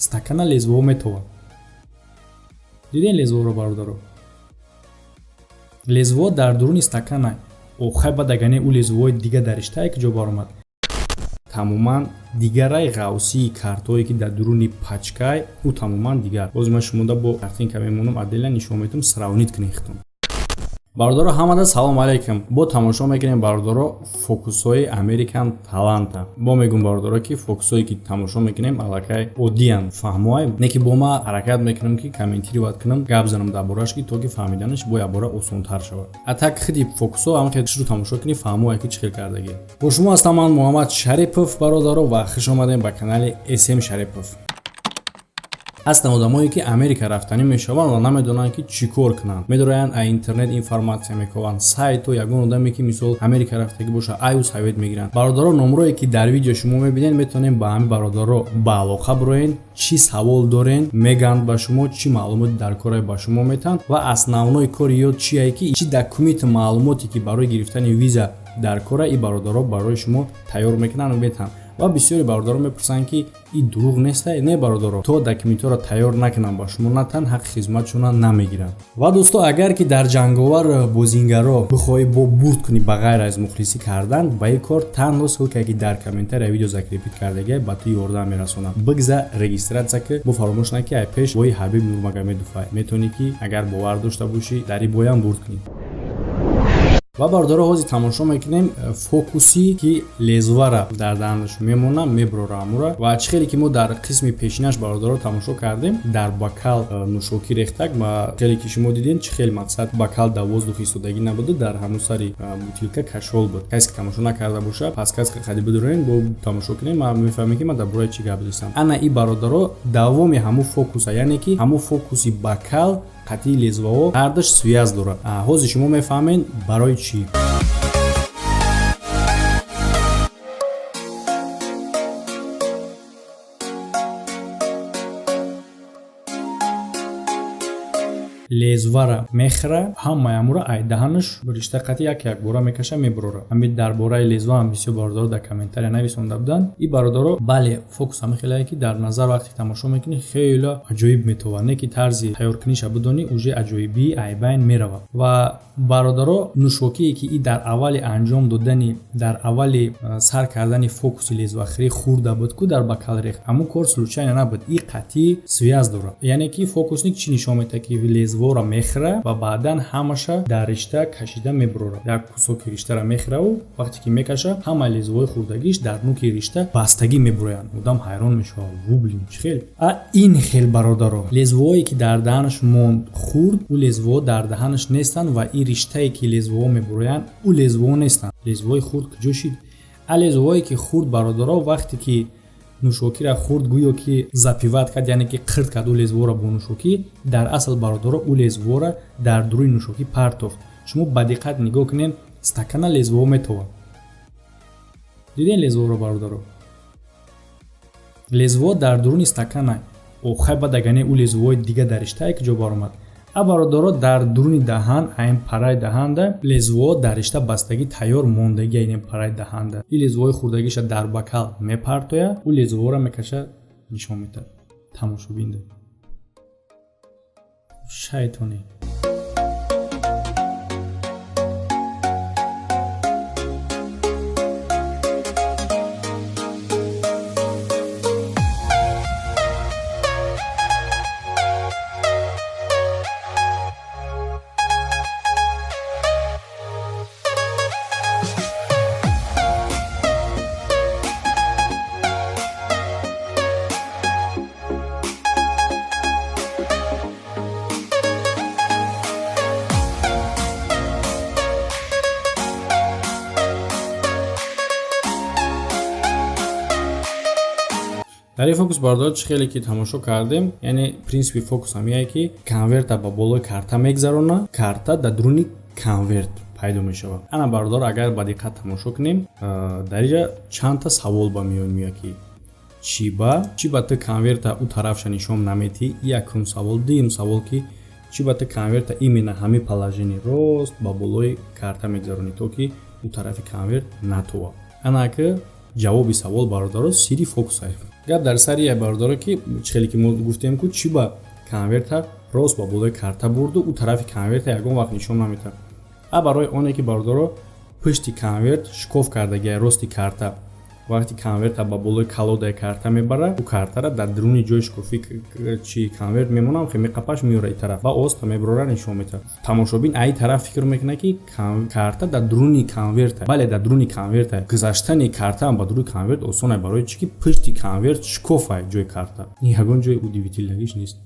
Стакана лезвоҳо метовад. Дидем лезворо, бародаро? Лезвоҳо дар дуруни стакана. Охай, баъд агане ӯ лезвоҳои дига дар риштае ки ҷо баромад, тамоман дигарай. Ғавсии картҳое, ки дар дуруни пачкай, ӯ тамоман дигар. Боз ман шумода бо картинка мемонам, отдельно нишон метам, сравнить кунед худтон. Бародаро, ҳамада салом алейкум. Бо тамошо мекунем, бародаро, фокусҳои Американ Таланта. Бо мегӯм, бародаро, ки фокусҳое, ки тамошо мекунем, аллакай оддиян, фаҳмоай, не ки бо ма ҳаракат мекунам, ки комментировать кунам, гап занам дар борааш, ки то ки фаҳмиданаш бо якбора осонтар шавад. А так хиди фокусҳо ҳам хел шурӯъ тамошо кунӣ, фаҳмоай, ки чӣ хел кардагӣ. Бо шумо ҳастам ман, Муҳаммад Шарипов, бародаро, ва хуш омадем ба канали СМ Шарипов. Ҳастанд одамое, ки Америка рафтанӣ мешаванд ва намедонанд, ки чӣ кор кунанд. Медороянд, а интернет информатсия мекованд, сайту, ягон одаме, ки мисол Америка рафтагӣ боша, аю совет мегиранд. Бародаро, номрое, ки дар видео шумо мебинед, метавонем ба ҳамин бародаро ба алоқа бироен. Чӣ савол дорен, мегӯянд ба шумо, чӣ маълумоти дар корае ба шумо метаҳанд. Ва основной кори ё чие, ки чӣ документи, маълумоте, ки барои гирифтани виза дар кора, и бародаро барои шумо тайёр мекунанд ва метаҳанд. Ва бисёри бародаро мепурсанд, ки и дурӯғ неста? Не, бародаро, то документҳоро тайёр накунанд, ба шумо натан, ҳаққи хизматшона намегиранд. Ва дӯсто, агар ки дар ҷанговар бозингаро бихоҳӣ бо бурд кунӣ, ба ғайр аз мухлисӣ кардан, ба ин кор танҳо ссылка, ки дар комментария видео закрепить кардагия, ба ту ёрдам мерасонад. Бигза, регистрация ки, бо фаромӯш накӣ, ай пеш бои Ҳабиб Нурмагомедов метавонӣ, ки агар бовар дошта бошӣ, дар ин боям бурд кунӣ. Ва бародаро, ҳозир тамошо мекунем фокуси, ки лезвара дар даҳанаш мемона, мебурора амура. Ва чӣ хеле ки мо дар қисми пешинаш, бародаро, тамошо кардем, дар бокал нӯшокӣ рехтак, ва хеле ки шумо дидем, чӣ хел мақсад бокал дар воздух истодагӣ набуда, дар ҳамун сари бутилка кашол буд. Касе ки тамошо накарда боша, подсказка қади бидуроен, бо тамошо кунем, ма мефаҳмем, ки ман дар бораи чӣ гап зистам. Ана и, бародаро, давоми ҳамун фокуса, яъне ки ҳамун фокуси бокал қатъии лезваҳо ҳардаш связь дорад. Ҳозир шумо мефаҳмед, барои чӣ. Лезвара мехӯра, ҳамаи амура ай даҳанаш ришта қатъи як якбора мекаша, мебурора. Ҳамин дар бораи лезва ҳам бисёр бародаро дар комментария нависонда буданд. И бародаро, бале, фокус ҳамин хелае, ки дар назар вақте тамошо мекунӣ, хеле аҷоиб метовад, не ки тарзи тайёркуниша бидонӣ, уже аҷоибии айбайн меравад. Ва бародаро, нӯшокие, ки и дар аввали анҷом додани, дар аввали сар кардани фокуси лезвахӯрӣ хӯрда буд ку, дар бокал рехт, ҳамун кор случайно набуд, и қатъӣ связь дорад. Яъне ки фокусник чӣ нишон медиҳад? Ки лезвора мехӯра ва баъдан ҳамаша дар ришта кашида мебурорад. Як кусоки риштара мехӯраву вақте ки мекаша, ҳамаи лезвоҳои хӯрдагиш дар нуки ришта бастагӣ мебуроянд. Одам ҳайрон мешавад: ву, блин, чӣ хел? А ин хел, бародаро, лезвоҳое, ки дар даҳанаш монд, хӯрд, ӯ лезвоҳо дар даҳанаш нестанд ва ин риштае, ки лезвоҳо мебуроянд, ӯ лезвоҳо нестанд. Лезвоҳои хурд куҷо шид? А лезвоҳое, ки хурд, бародаро, вақте ки нӯшокиро хурд, гӯё ки запивать кард, яъне ки қирд кард ӯ лезворо бо нӯшокӣ. Дар асл, бародаро, ӯ лезворо дар дуруни нӯшокӣ партофт. Шумо ба диққат нигоҳ кунед, стакана лезвоҳо метовад. Дидем лезворо, бародаро? Лезвоҳо дар дуруни стакана. Охай, баъд агане ӯ лезвоҳои дига дар риштае ки ҷо баромад. А бародаро, дар дуруни даҳан, айн параи даҳанда лезвоҳо дар ришта бастагӣ тайёр мондагӣ. Айн параи даҳанда и лезвоҳои хӯрдагиша дар бокал мепартоя, ӯ лезвоҳоро мекаша, нишон медиҳад тамошобинда. Шайтоне. Дар ин фокус, бародаро, чӣ хеле ки тамошо кардем, яъне принсипи фокус ҳамияе, ки конверта ба болои карта мегзарона, карта дар дуруни конверт пайдо мешавад. Ана, бародаро, агар ба диққат тамошо кунем, дар инҷа чандта савол ба миён меояд, ки чӣ ба ту конверта ӯ тарафша нишон наметиҳӣ? Якум савол. Дуюм савол, ки чӣ ба ту конверта именно ҳамин положение рост ба болои карта мегзаронӣ, то ки ӯ тарафи конверт натова? Ана ки ҷавоби савол, бародаро, сири фокусае. Гап дар сари я, бародаро, ки хеле ки мо гуфтем, ку чӣ ба конверта рост ба болои карта бурду, ӯ тарафи конверта ягон вақт нишон наметавад. А барои оне ки, бародаро, пушти конверт шикоф кардагиай рости карта. Вақти конверта ба болои колодаи карта мебара, ӯ картара дар дуруни ҷои шикофи чи конверт мемонам, хе меқапаш, меёра и тараф ва оста мебарора, нишон метавад. Тамошобин аи тараф фикр мекунад, ки карта дар дуруни конверта. Бале, дар дуруни конверта. Гузаштани картаам ба дуруни конверт осонай, барои чӣ ки пушти конверт шикофай ҷои карта. Ин ягон ҷои удивительнагиш нест.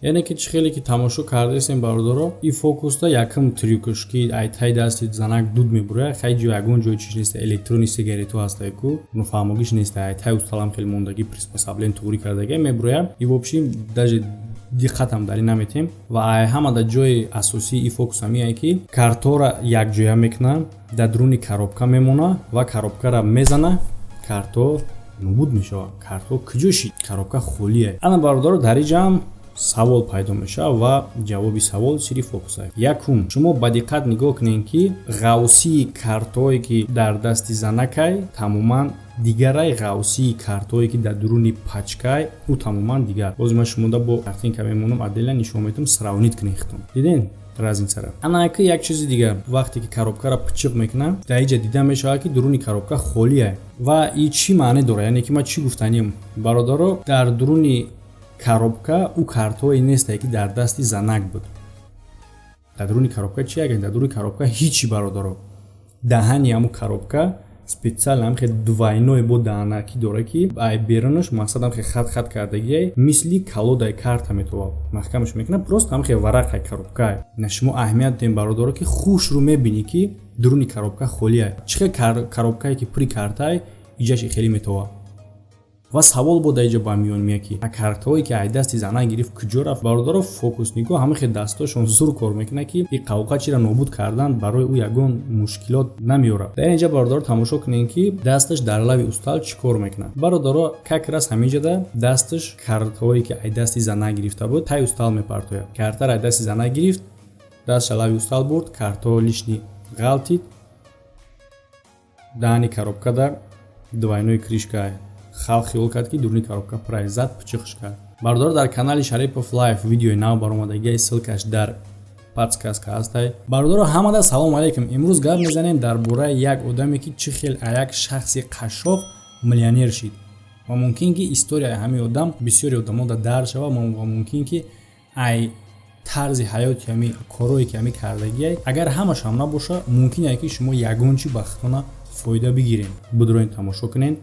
Яъне ки чӣ хеле ки тамошо кардаистем, бародаро, и фокуста якм трюкш, ки ай тай дасти занак дуд мебурояд. Хай, ҷо ягон ҷои чиш неста, электронный сигарету ҳастай ку, нофаҳмогиш неста. Ай тай усталам хеле мондагӣ, приспособление туғрӣ кардага мебурояд. И в общем даже диққатам дар ин наметем. Ва ай ҳама дар ҷои асосии и фокус ҳамие, ки картора якҷоя мекуна, дар дуруни коробка мемона ва коробкара мезана, карто нобуд мешавад. Карто куҷо шид? Коробка холие. Ана, бародаро, дар иҷаам савол пайдо мешавад ва ҷавоби савол сири фокуса. Якум, шумо ба диққат нигоҳ кунед, ки ғавсии картое ки дар дасти занакай, тамоман дигарай. Ғавсии картое ки дар дуруни пачкай, ӯ тамоман дигар. Боз ман шумода бо картинка мемонам, отдельно нишон метам, сравнить кунед худтон. Диден разницара? Анака як чизи дигар: вақте ки коробкаро пичиқ мекунам, дар иҷа дида мешавад, ки дуруни коробка холие. Ва и чӣ маъне дорад? Яъне ки ман чӣ гуфтанем, бародаро? Дар дуруни коробка ӯ картое нестае, ки дар дасти занак буд. Дар дуруни коробка чи? Яган дар дуруни коробка ҳичи, бародаро. Даҳани ҳамун коробка специально ҳам хеле двойной бо даҳанакӣ дора, ки ай берунаш мақсад ҳам хеле хат хат кардагиай, мисли колодаи карта метова, маҳкамаш мекунад. Просто ҳам хеле варақай коробкай. На, шумо аҳамият дем, бародаро, ки хушрӯ мебинӣ, ки дуруни коробка холиай. Чӣ хел коробкае ки пури картаи, иҷаш хеле метова. Ва савол бо дар иҷо ба миён меяд, ки картҳое ки ай дасти зана гирифт, куҷо рафт? Бародаро, фокуснико ҳама хел дастошон зур кор мекунад, ки и қавқа чира нобуд кардан барои ӯ ягон мушкилот намеорад. Дар инҷа, бародаро, тамошо кунем, ки дасташ дар лави устал чӣ кор мекунад. Бародаро, как раз ҳаминҷода дасташ картҳое ки ай дасти зана гирифта буд, тай устал мепартояд. Картаро ай дасти зана гирифт, дастша лави устал бурд, картҳо лишний ғалтид. Даҳани коробкада двойной крышка, халқ хиёл кард, ки дуруни коробка пурай, зад, пичихш кард. Бародаро, дар канали Шарипов Лайф видеои нав баромадагиай, ссылкаш дар подсказка ҳастай. Бародаро, ҳамада салому алайкум. Имрӯз гап мезанем дар бораи як одаме, ки чӣ хел як шахси қашшоқ миллионер шид. Ва мумкин ки историяи ҳамин одам бисёри одамода дар шава, ва мумкин ки ай тарзи ҳаёти ҳами, корое ки ҳами кардагиай, агар ҳамашам набоша, мумкин ае, ки шумо ягон чӣ ба худтона фоида бигирем. Будроин, тамошо кунед.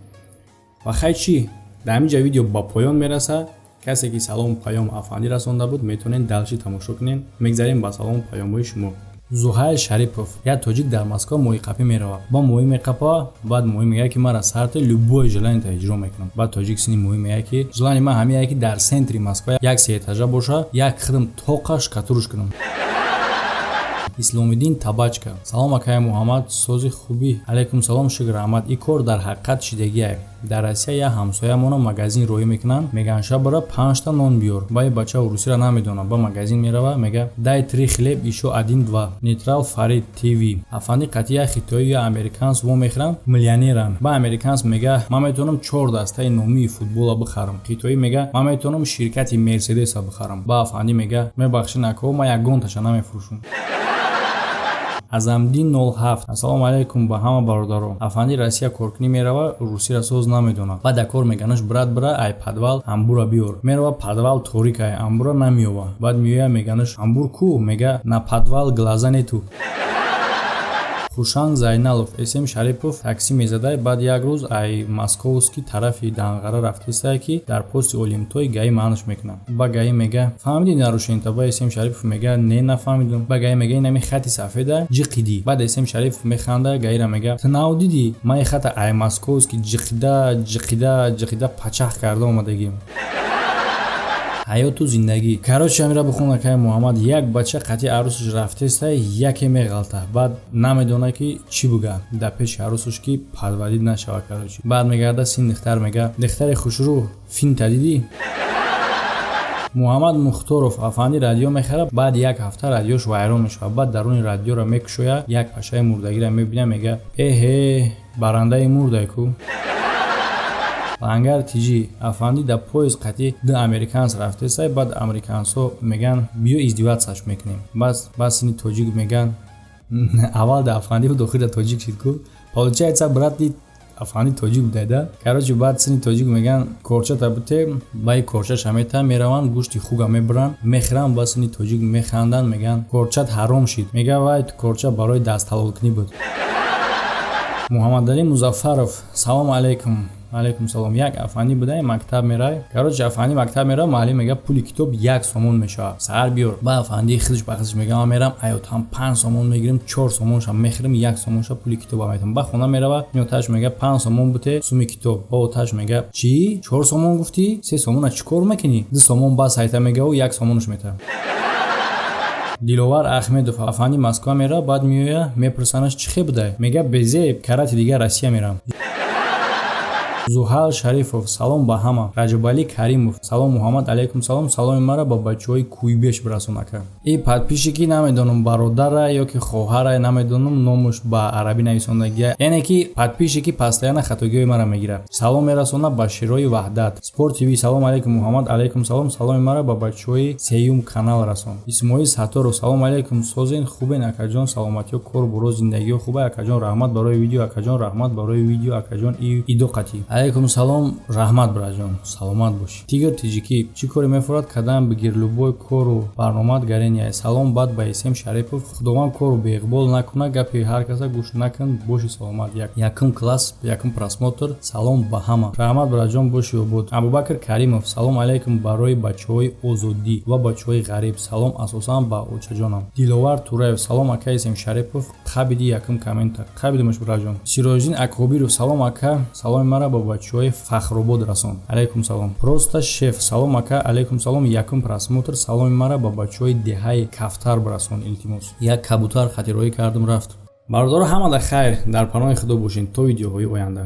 Ва хай чӣ, дар ҳамин ҷа видео ба поён мерасад. Касе ки салому паём афандӣ расонда буд, метавонед дальше тамошо кунед. Мегзарем ба салому паёмҳои шумо. Зуҳайл Шарипов: як тоҷик дар Москва моҳиқапӣ меравад, ба моҳӣ меқапа. Баъд моҳӣ мегӯяд, ки мара сарте, любое желаниета иҷро мекунам. Баъд тоҷик сини моҳӣ мегӯяд, ки желание ман ҳамияе, ки дар центри Москва як сеэтажа боша, як хидм тоқа шкатуруш кунам. Исломиддин Табачка: салом, акай Муҳаммад, сози хубӣ? Алайкум салом, шукр, раҳмат. И кор дар ҳақиқат шидагиай. Дар Россия як ҳамсоямона магазин роҳӣ мекунанд, мегӯянд: шаб бара, панҷта нон биёр. Ба и бача русиро намедонад, ба магазин мерава, мега: дай три хлеб, ещё один, два. Нейтрал Фарид ТВ: афанди, қатъи як хитоӣ я американс вомехӯранд, миллионеранд. Ба американс мега: ман метавонам чор дастаи номии футбола бихарам. Хитоӣ мега: ман метавонам ширкати Мерседеса бихарам. Ба афандӣ мега: мебахшӣ, нако, ман ягонташа намефурӯшам. Азамдин 07: ассалому алайкум ба ҳама бародарон. Афанди Россия коркунӣ мерава, русиро соз намедонад. Баъд кор меганаш: брат, бира, ай подвал амбура биёр. Мерава, подвал торикай, амбура намеёва. Баъд меоя, меганаш: амбур ку? Мега: на подвал глаза нету. Хушанг Зайналов: См Шарипов таксӣ мезадай. Баъд як рӯз ай Московский тарафи Данғара рафтистае, ки дар пости Олимтой ГАИ маънаш мекунад. Ба ГАИ мега: фаҳмидӣ нарушента? Ба См Шарипов мега: не, нафаҳмидум. Ба ГАИ мега: инами хати сафеда ҷиқидӣ. Баъд См Шарипов механда, ГАИра мега: ту нав дидӣ, ман и хата ай Московский ҷиқида, ҷиқида, ҷиқида пачах карда омадагим. Ҳаёту зиндагӣ. Короче, амира бихон, акай Муҳаммад. Як бача қатъи арӯсаш рафтеста, яке меғалта. Баъд намедона, ки чӣ буга дар пеши арӯсаш, ки подводить нашава. Короче, баъд мегарда син духтар, мега: духтари хушрӯ, финта дидӣ? Муҳаммад Мухторов: афанди радио мехарад, баъд як ҳафта радиош вайрон мешавад. Баъд даруни радиоро мекушояд, як пашаи мурдагиро мебинад, мега: «Эҳе, барандаи мурдай ку». Лангар Тиҷӣ: афанди дар поезд қатъи ду американс рафтесай. Баъд американсҳо меган: «Биё, издеваться ш мекунем». Бас сини тоҷик меган. Аввал да афанди буд, охир да тоҷик шид ку. Получается, брати афанди тоҷик будай да. Короче, баъд сини тоҷик меган: «Корчата буте». Баи корчаша мета, мераванд, гӯшти хуга мебуранд, мехӯранд. Ба сини тоҷик механданд, меган: «Корчат ҳаром шид». Мега: «Вай корча барои дастҳалолкунӣ буд». Муҳаммадалӣ Музаффаров: салому алайкум. Алайкум салом. Як афандӣ будай, мактаб мерай. Короче, афандӣ мактаб мера, муаллим мега: «Пули китоб 1 сомон мешавад, саҳар биёр». Ба афандӣ худш ба худш мега: «Ман мерам, аётам 5 сомон мегирем, 4 сомонша мехӯрем, 1 сомонша пули китоба метам». Ба хона мерава, оташ мега: «5 сомон буте суми китоб». Ба оташ мега: «Чӣ, 4 сомон гуфтӣ? 3 сомона чӣ кор мекунӣ? 2 сомон бас айта», мегаву 1 сомонаш мета. Диловар Ахмедов: афанди Москва мера, баъд меоя, мепурсанаш: «Чӣ хе будай?» Мега: «Безеб, карати дигар Россия мерам». Зуҳал Шарифов: салом ба ҳама. Раҷабалӣ Каримов: салом Муҳаммад. Алайкум салом. Саломи мара ба бачаҳои Кӯйбеш бирасон, ака. И подписчик и намедонам, бародара ё ки хоҳара, намедонам, номуш ба арабӣ нависондагия, яъне ки подписчик и постоянно хатогиҳои мара мегирад. Салом мерасона ба Широи Ваҳдат. Спорт ТВ: салом алайкум, Муҳаммад. Алайкум салом. Саломи мара ба бачаҳои сеюм канал расон. Исмоил Сатторов: салом алайкум, созен, хубен, акаҷон? Саломатиё, кор буро, зиндагиё хуба, акаҷон? Раҳмат барои видео, акаҷон. Раҳмат барои видео, акаҷон. Идо қатӣ. Алайкум салом, раҳмат, бираҷон, саломат бошӣ. Тигр Тиҷикӣ: чӣ коре мефорад кадан бигир, любой кору барномаат гарения. Салом бад ба Исем Шарипов. Худованд кору беиқбол накуна, гапи ҳар каса гӯш накун, боши саломат. Якум класс, якум просмотр. Салом ба ҳама. Раҳмат, бираҷон, боши обод. Абубакр Каримов: салом алайкум, барои бачаҳои Озодӣ ва бачаҳои ғариб салом, асосан ба очаҷонам. Диловар Тураев: салом, ака Исем Шарипов, қабиди якум коммента қабидимаш, бираҷон. Сироҷиддин Акобиров: салом, ака, саломи мара ба бачаҳои Фахробод расон. Алайкум салом. Просто Шеф: салом, ака. Алайкум салом. Якум просмотр. Саломи мара ба бачаҳои деҳаи Кафтар бирасон, илтимос. Як кабутар хатирроӣ кардум, рафт. Бародаро, ҳамада хайр, дар паноҳи Худо бошед то видеоҳои оянда.